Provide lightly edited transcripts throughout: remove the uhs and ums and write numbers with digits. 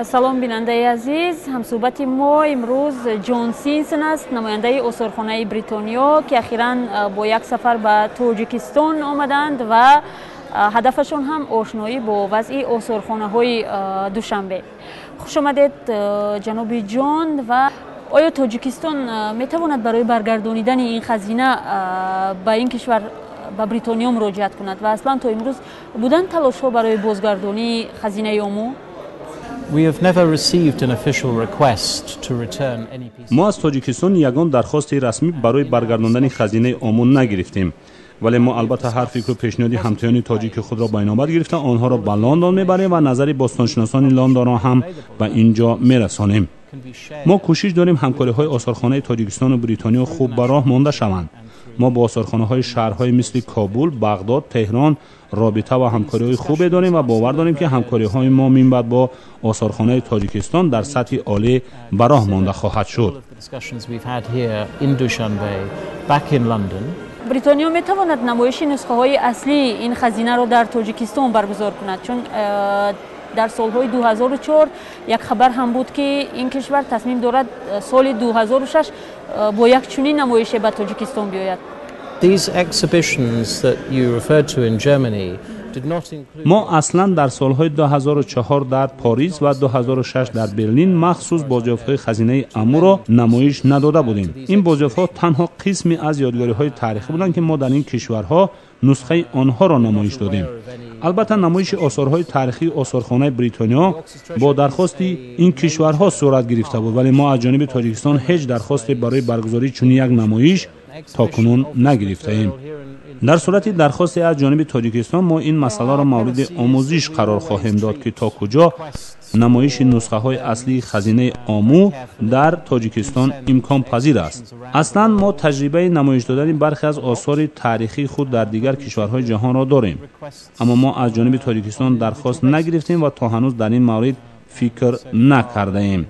Салом, бинандаи азиз. Ҳамсӯҳбати мо имрӯз Ҷон Симсон аст, намояндаи осорхонаи Бритониё, ки ахиран бо як сафар ба Тоҷикистон омаданд ва ҳадафашон ҳам ошноӣ бо вазъи осорхонаҳои Душанбе. Хуш омадед, ҷаноби Ҷон. Ва оё Тоҷикистон метавонад барои баргардонидани ин хазина ба ин кишвар, ба Бритониё, муроҷиат кунад? Ва аслан то имрӯз буданд талошҳо барои бозгардонии хазинаи Омӯ? Мо аз Тоҷикистон ягон дархости расмӣ барои баргардондани хазинаи Омӯ нагирифтем, вале мо албатта ҳар фикру пешниҳоди ҳамтоёни тоҷики худро ба инобат гирифта, онҳоро ба Лондон мебарем ва назари бостоншиносони Лондонро ҳам ба ин ҷо мерасонем. Мо кӯшиш дорем, ҳамкориҳои осорхонаи Тоҷикистону Бритониё хуб ба роҳ монда шаванд. Мо бо осорхонаҳои шаҳрҳои мисли Кобул, Бағдод, Теҳрон робита ва ҳамкориҳои хубе дорем ва бовар дорем, ки ҳамкориҳои мо минбаъд бо осорхонаи Тоҷикистон дар сатҳи олӣ ба роҳ монда хоҳад шуд. Бритониё метавонад намоиши нусхаҳои аслии ин хазинаро дар Тоҷикистон баргузор кунад, чун дар солҳои 2004 як хабар ҳам буд, ки ин кишвар тасмим дорад соли 2006 бо як чунин намоише ба Тоҷикистон биёяд. Мо аслан дар солҳои 2004 дар Порис ва 2006 дар Берлин махсус бозёфтҳои хазинаи Амуро намоиш надода будем. Ин бозёфтҳо танҳо қисме аз ёдгориҳои таърихӣ буданд, ки мо дар ин кишварҳо нусхаи онҳоро намоиш додем. Албатта, намоиши осорҳои таърихии осорхонаи Бритониё бо дархости ин кишварҳо сурат гирифта буд, вале мо аз ҷониби Тоҷикистон ҳеҷ дархосте барои баргузории чунин як намоиш то кунун нагирифтаем. Дар сурати дархосте аз ҷониби Тоҷикистон мо ин масъаларо мавриди омӯзиш қарор хоҳем дод, ки то куҷо намоиши нусхаҳои аслии хазинаи Омӯ дар Тоҷикистон имконпазир аст. Аслан мо таҷрибаи намоиш додани бархе аз осори таърихии худ дар дигар кишварҳои ҷаҳонро дорем, аммо мо аз ҷониби Тоҷикистон дархост нагирифтем ва то ҳанӯз дар ин маврид фикр накардаем.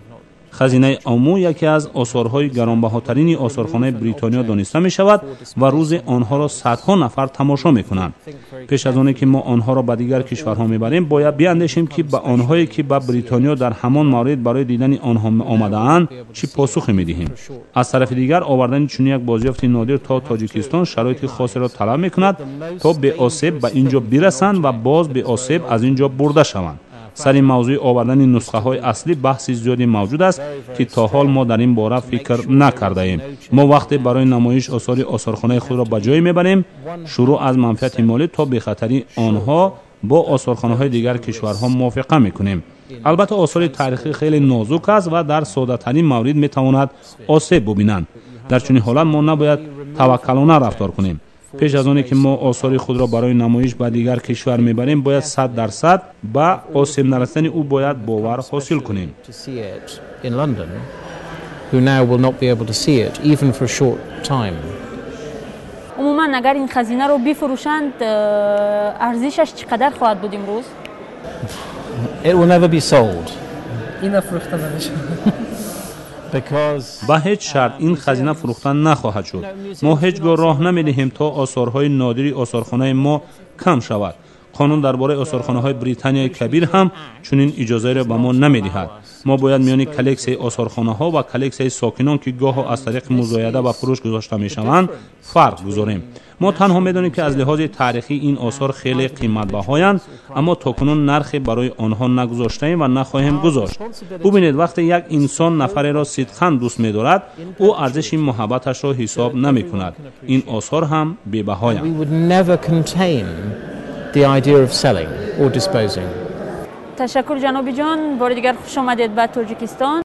Хазинаи Омӯ яке аз осорҳои гаронбаҳотарини осорхонаи Бритониё дониста мешавад ва рӯзе онҳоро садҳо нафар тамошо мекунанд. Пеш аз оне ки мо онҳоро ба дигар кишварҳо мебарем, бояд биандешем, ки ба онҳое, ки ба Бритониё дар ҳамон маврид барои дидани онҳо омадаанд, чӣ посухе медиҳем. Аз тарафи дигар, овардани чунин як бозёфти нодир то Тоҷикистон шароити хосеро талаб мекунад, то беосеб ба ин ҷо бирасанд ва боз беосеб аз ин ҷо бурда шаванд. Сари мавзӯи овардани нусхаҳои аслӣ баҳси зиёде мавҷуд аст, ки то ҳол мо дар ин бора фикр накардаем. Мо вақте барои намоиш осори осорхонаи худро ба ҷое мебарем, шурӯъ аз манфиати молӣ то бехатарии онҳо бо осорхонаҳои дигар кишварҳо мувофиқа мекунем. Албатта, осори таърихӣ хеле нозук аст ва дар соддатарин маврид метавонад осеб бубинанд. Дар чунин ҳолат мо набояд таваккалона рафтор кунем. Пеш аз оне ки мо осори худро барои намоиш ба дигар кишвар мебарем, бояд 100% ба осеб нарасидани ӯ бояд бовар ҳосил кунем. Умуман, агар ин хазинаро бифурӯшанд, арзишаш чӣ қадар хоҳад буд имрӯз? Ина фурӯхта намешавад. Ба ҳеҷ шарт ин хазина фурӯхта нахоҳад шуд. Мо ҳеҷ гоҳ роҳ намедиҳем, то осорҳои нодири осорхонаи мо кам шавад. Қонун дар бораи осорхонаҳои Британияи Кабир ҳам чунин иҷозаеро ба мо намедиҳад. Мо бояд миёни коллексияи осорхонаҳо ва коллексияи сокинон, ки гоҳо аз тариқи музояда ба фурӯш гузошта мешаванд, фарқ гузорем. Мо танҳо медонем, ки аз лиҳози таърихӣ ин осор хеле қиматбаҳоянд, аммо то кунун нархе барои онҳо нагузоштаем ва нахоҳем гузошт. Бубинед, вақте як инсон нафареро сидқан дӯст медорад, ӯ арзиши муҳаббаташро ҳисоб намекунад. Ин осор ҳам бебаҳоянд. Ташаккур, ҷаноби Ҷон. Бори дигар хуш омадед ба Тоҷикистон.